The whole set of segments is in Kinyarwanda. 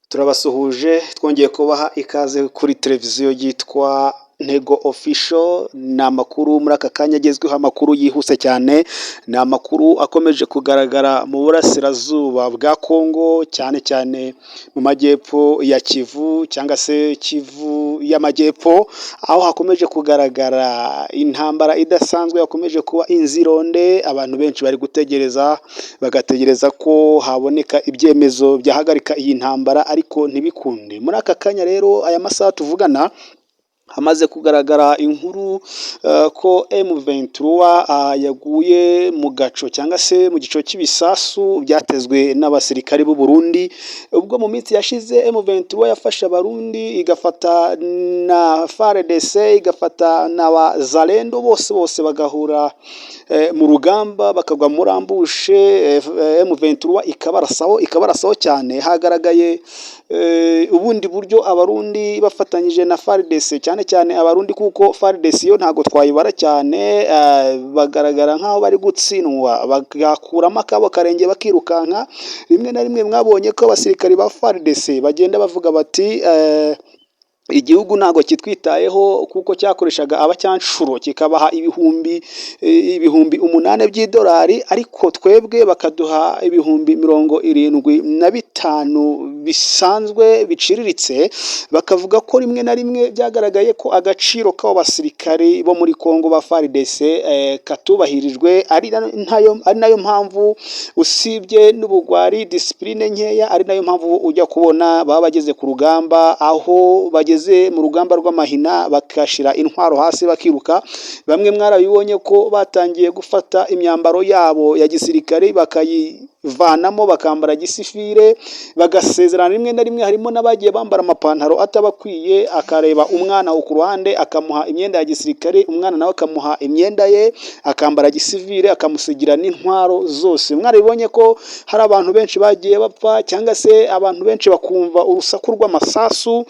Turabasuhuje, twongeye kubaha ikaze kuri televiziyo yitwa Ntego Official. Ni amakuru muri aka kanya agezweho, amakuru yihuse cyane, ni amakuru akomeje kugaragara mu burasirazuba bwa Kongo, cyane cyane mu majyepfo ya Kivu cyangwa se Kivu y'Amajyepfo, aho hakomeje kugaragara intambara idasanzwe, yakomeje kuba inzironde. Abantu benshi bari gutegereza, bagategereza ko haboneka ibyemezo byahagarika iyi ntambara, ariko ntibikunde. Muri aka kanya rero, aya masaha tuvugana, hamaze kugaragara inkuru ko M23 yaguye mu gaco cyangwa se mu gico cy'ibisasu byatezwe n'abasirikari b'u Burundi. Ubwo mu minsi yashize M23 yafashe Abarundi, igafata na FARDC, igafata na Wazalendo, bose bose bagahura mu rugamba, bakagwa muri ambush, M23 ikabarasaho, ikabarasaho cyane. Hagaragaye ubundi buryo Abarundi bafatanyije na FARDC, cyane cyane Abarundi, kuko FARDC yo ntabwo twayibara cyane, bagaragara nk'aho bari gutsindwa, bagakuramo akabo karenge bakirukanka. Rimwe na rimwe mwabonye ko abasirikari ba FARDC bagenda bavuga bati: "Igihugu ntabwo kitwitayeho, kuko cyakoreshaga abacyanshuro kikabaha 8000 by'idolari, ariko twebwe bakaduha 75,000 bisanzwe biciriritse." Bakavuga ko rimwe na rimwe byagaragaye ko agaciro k'abo basirikari bo muri Kongo ba FARDC katubahirijwe, ari nayo mpamvu, usibye n'ubugwari, discipline nkeya, ari nayo mpamvu ujya kubona baba bageze ku rugamba, aho bageze mu rugamba rw'amahina, bakashyira intwaro hasi bakiruka. Bamwe mwarabibonye ko batangiye gufata imyambaro yabo ya gisirikare bakayivanamo, bakambara gisivire, bagasezerana. Rimwe na rimwe harimo n'abagiye bambara amapantaro atabakwiye, akareba umwana ku ruhande akamuha imyenda ya gisirikare, umwana nawe akamuha imyenda ye, akambara gisivire, akamusigira n'intwaro zose. Mwarabibonye ko hari abantu benshi bagiye bapfa, cyangwa se abantu benshi bakumva urusaku rw'amasasu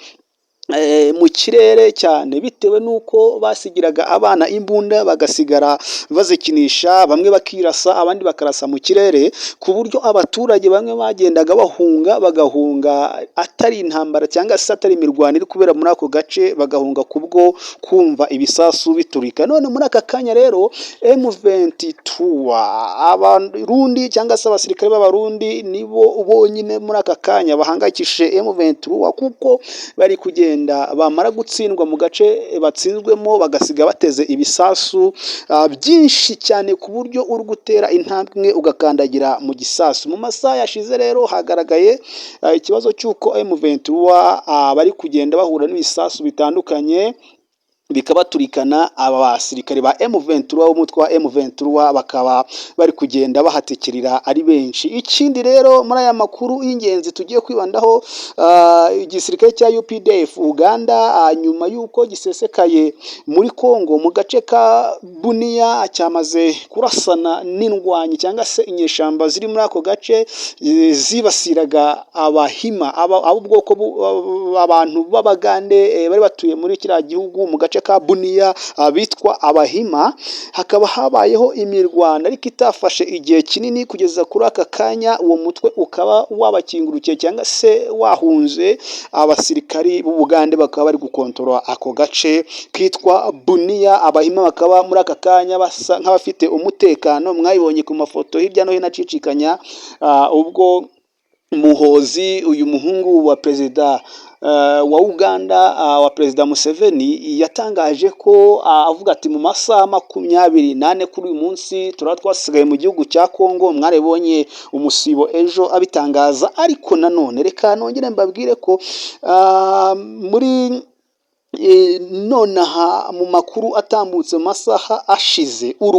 mu kirere cyane, bitewe n'uko basigiraga abana imbunda bagasigara bazikinisha, bamwe bakirasa, abandi bakarasa mu kirere, ku buryo abaturage bamwe bagendaga bahunga, bagahunga atari intambara cyangwa se atari imirwano iri kubera muri ako gace, bagahunga kubwo kumva ibisasu biturika. None muri aka kanya rero M23, Abarundi cyangwa se abasirikare b'Abarundi, nibo bonyine muri aka kanya bahangayikishije M23, kuko bari kugenda, bamara gutsindwa mu gace batsinzwemo, bagasiga bateze ibisasu byinshi cyane, ku buryo uri gutera intambwe imwe ugakandagira mu gisasu. Mu masaha yashize rero hagaragaye ikibazo cy'uko M23 bari kugenda bahura n'ibisasu bitandukanye bikabaturikana. Aba basirikare ba M23, b'umutwe wa M23, bakaba bari kugenda bahatikirira ari benshi. Ikindi rero muri aya makuru y'ingenzi tugiye kwibandaho, igisirikare cya UPDF Uganda, nyuma y'uko gisesekaye muri Congo mu gace ka Bunia, cyamaze kurasana n'indwanyi cyangwa se inyeshyamba ziri muri ako gace, zibasiraga Abahima, ab'ubwoko abantu b'Abagande bari batuye muri kiriya gihugu mu gace ka Bunia bitwa Abahima. Hakaba habayeho imirwano ariko itafashe igihe kinini. Kugeza kuri aka kanya uwo mutwe ukaba wabakingurukiye cyangwa se wahunze, abasirikari b'Ubugande bakaba bari gukontorora ako gace kitwa Bunia. Abahima bakaba muri aka kanya basa nk'abafite umutekano. Mwabibonye ku mafoto hirya no hino acicikanya, ubwo Muhozi, uyu muhungu wa perezida wa Uganda, wa Perezida Museveni, yatangaje ko avuga ati: "Mu masaha 24 kuri uyu munsi turaba twasigaye mu gihugu cya Kongo." Mwaribonye umusibo ejo abitangaza. Ariko nanone reka nongere mbabwire ko muri nonaha, mu makuru atambutse mu masaha ashize, U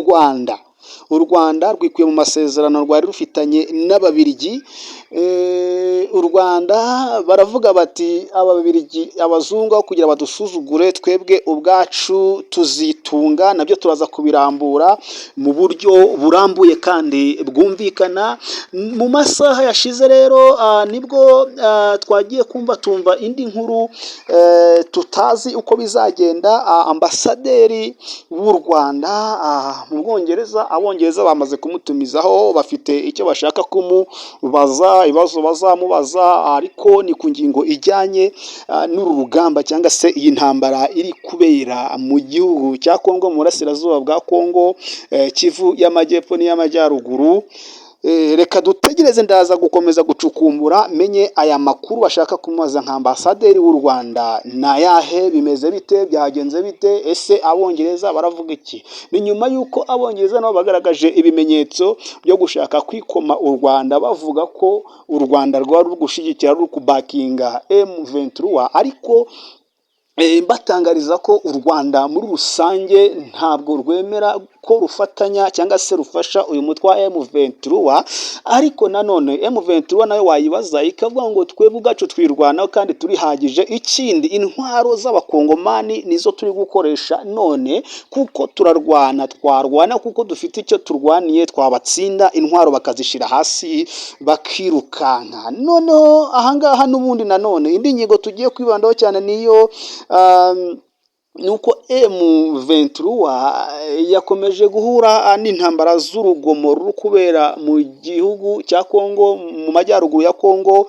Rwanda rwikuye mu masezerano rwari rufitanye n'Ababirigi. U Rwanda baravuga bati: "Ababirigi, abazungu, aho kugira badusuzugure, twebwe ubwacu tuzitunga." Nabyo turaza kubirambura mu buryo burambuye kandi bwumvikana. Mu masaha yashize rero nibwo twagiye kumva tumva indi nkuru tutazi uko bizagenda. Ambasaderi w'u Rwanda mu Bwongereza, Abongereza bamaze kumutumizaho, bafite icyo bashaka kumubaza. kubaza, ibibazo bazamubaza, ariko ni ku ngingo ijyanye n'uru rugamba cyangwa se iyi ntambara iri kubera mu gihugu cya Kongo, mu burasirazuba bwa Kongo, Kivu y'Amajyepfo n'iy'Amajyaruguru. Reka dutegereze, ndaza gukomeza gucukumbura menye aya makuru bashaka kumubaza nka ambasaderi w'u Rwanda ni ayahe, bimeze bite, byagenze bite, ese Abongereza baravuga iki? Ni nyuma y'uko Abongereza nabo bagaragaje ibimenyetso byo gushaka kwikoma u Rwanda, bavuga ko u Rwanda rwari ruri gushyigikira, ruri kubackinga M23, ariko mbatangariza ko u Rwanda muri rusange ntabwo rwemera ko rufatanya cyangwa se rufasha uyu mutwe wa M23. Ariko nanone M23 nayo wayibaza ikavuga ngo twebwe ubwacu twirwanaho kandi turihagije, ikindi intwaro z'Abakongomani nizo turi gukoresha none kuko turarwana, twarwana kuko dufite icyo turwaniye, twabatsinda intwaro bakazishyira hasi bakirukanka. Noneho ahangaha n'ubundi nanone indi ngingo tugiye kwibandaho cyane niyo nuko M23 yakomeje guhura n'intambara z'urugomo ruri kubera mu gihugu cya Kongo, mu majyaruguru ya Kongo,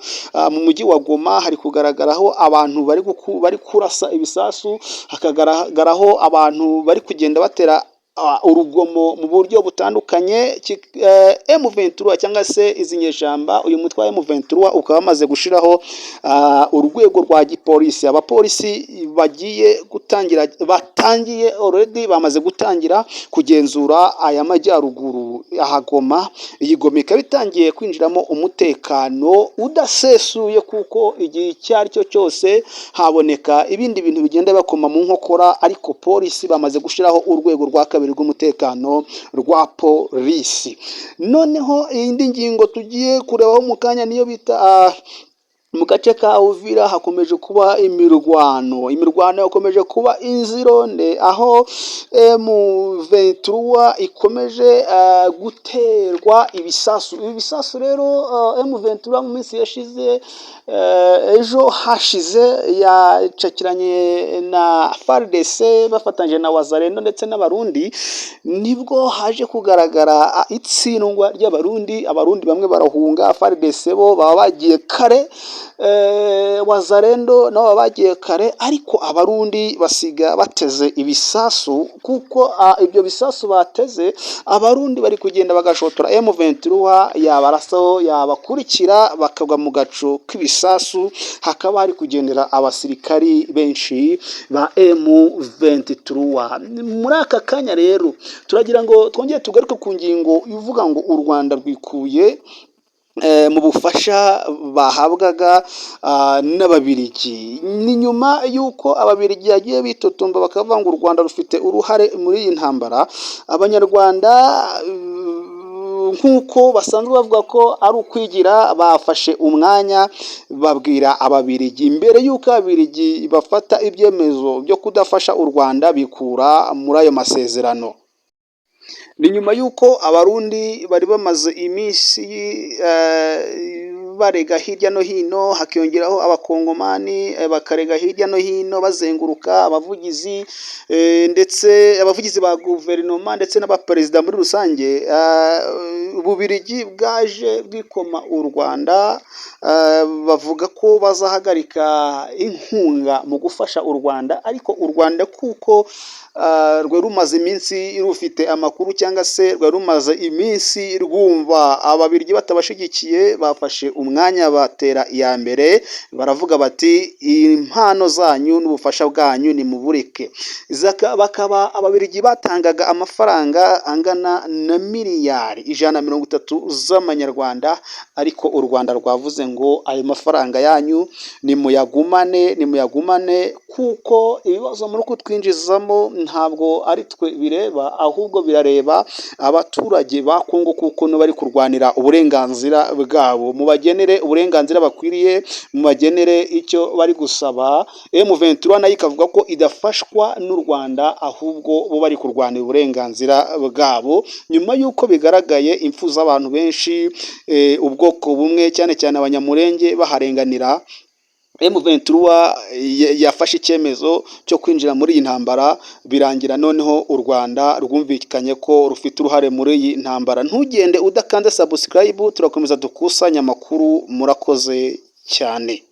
mu mujyi wa Goma hari kugaragaraho abantu bari kurasa ibisasu, hakagaragaraho abantu bari kugenda batera urugomo mu buryo butandukanye. M23 cyangwa se izi nyeshyamba, uyu mutwe wa M23 ukaba wamaze gushiraho urwego rwa gipolisi, abapolisi bagiye gutangira, batangiye already, bamaze gutangira kugenzura aya majyaruguru aha Goma. Iyi Goma ikaba itangiye kwinjiramo umutekano udasesuye, kuko igihe icyo ari cyo cyose haboneka ibindi bintu bigenda bakoma mu nkokora, ariko polisi bamaze gushyiraho urwego rwa kabiri rw'umutekano rwa polisi. Noneho indi ngingo tugiye kurebaho mu kanya niyo bita mu gace ka Uvira hakomeje kuba imirwano, imirwano yakomeje kuba inzironde, aho M23 ikomeje guterwa ibisasu. Ibi bisasu rero, M23 mu minsi yashize, ejo hashize, yacakiranye na FARDC bafatanyije na Wazalendo ndetse n'Abarundi, nibwo haje kugaragara itsindwa ry'Abarundi. Abarundi bamwe barahunga, FARDC bo baba bagiye kare, Wazalendo nabo baba bagiye kare, ariko Abarundi basiga bateze ibisasu, kuko ibyo bisasu bateze Abarundi bari kugenda bagashotora M23, yabarasaho yabakurikira bakagwa mu gaco k'ibisasu, hakaba hari kugendera abasirikari benshi ba M23. Muri aka kanya rero turagira ngo twongere tugaruke ku ngingo ivuga ngo u Rwanda rwikuye mu bufasha bahabwaga n'Ababirigi. Ni nyuma y'uko Ababirigi yagiye bitotomba bakavuga ngo u Rwanda rufite uruhare muri iyi ntambara. Abanyarwanda, nk'uko basanzwe bavuga ko ari ukwigira, bafashe umwanya babwira Ababirigi mbere y'uko Ababirigi bafata ibyemezo byo kudafasha u Rwanda, bikura muri ayo masezerano. Ni nyuma y'uko Abarundi bari bamaze iminsi barega hirya no hino, hakiyongeraho Abakongomani bakarega hirya no hino, bazenguruka abavugizi, ndetse abavugizi ba guverinoma ndetse n'abaperezida muri rusange. Ububirigi bwaje bwikoma u Rwanda, bavuga ko bazahagarika inkunga mu gufasha u Rwanda, ariko u Rwanda kuko rwari rumaze iminsi rufite amakuru cyangwa se rwari rumaze iminsi rwumva Ababirigi batabashigikiye, bafashe umwanya batera iya mbere, baravuga bati impano zanyu n'ubufasha bwanyu nimubureke. Bakaba Ababirigi batangaga amafaranga angana na miliyari 130 z'amanyarwanda, ariko u Rwanda rwavuze ngo ayo mafaranga yanyu nimuyagumane, nimuyagumane, kuko ibibazo muri kutwinjizamo ntabwo ari twe bireba, ahubwo birareba abaturage ba Kongo, kuko nibo bari kurwanira uburenganzira bwabo. Mubagenere uburenganzira bakwiriye, mubagenere icyo bari gusaba. M23 nayo ikavuga ko idafashwa n'u Rwanda, ahubwo bo bari kurwanira uburenganzira bwabo, nyuma y'uko bigaragaye impfu z'abantu benshi, ubwoko bumwe cyane cyane Abanyamurenge baharenganira. M23 yafashe icyemezo cyo kwinjira muri iyi ntambara, birangira noneho u Rwanda rwumvikanye ko rufite uruhare muri iyi ntambara. Ntugende udakanze subscribe, turakomeza dukusanya amakuru. Murakoze cyane.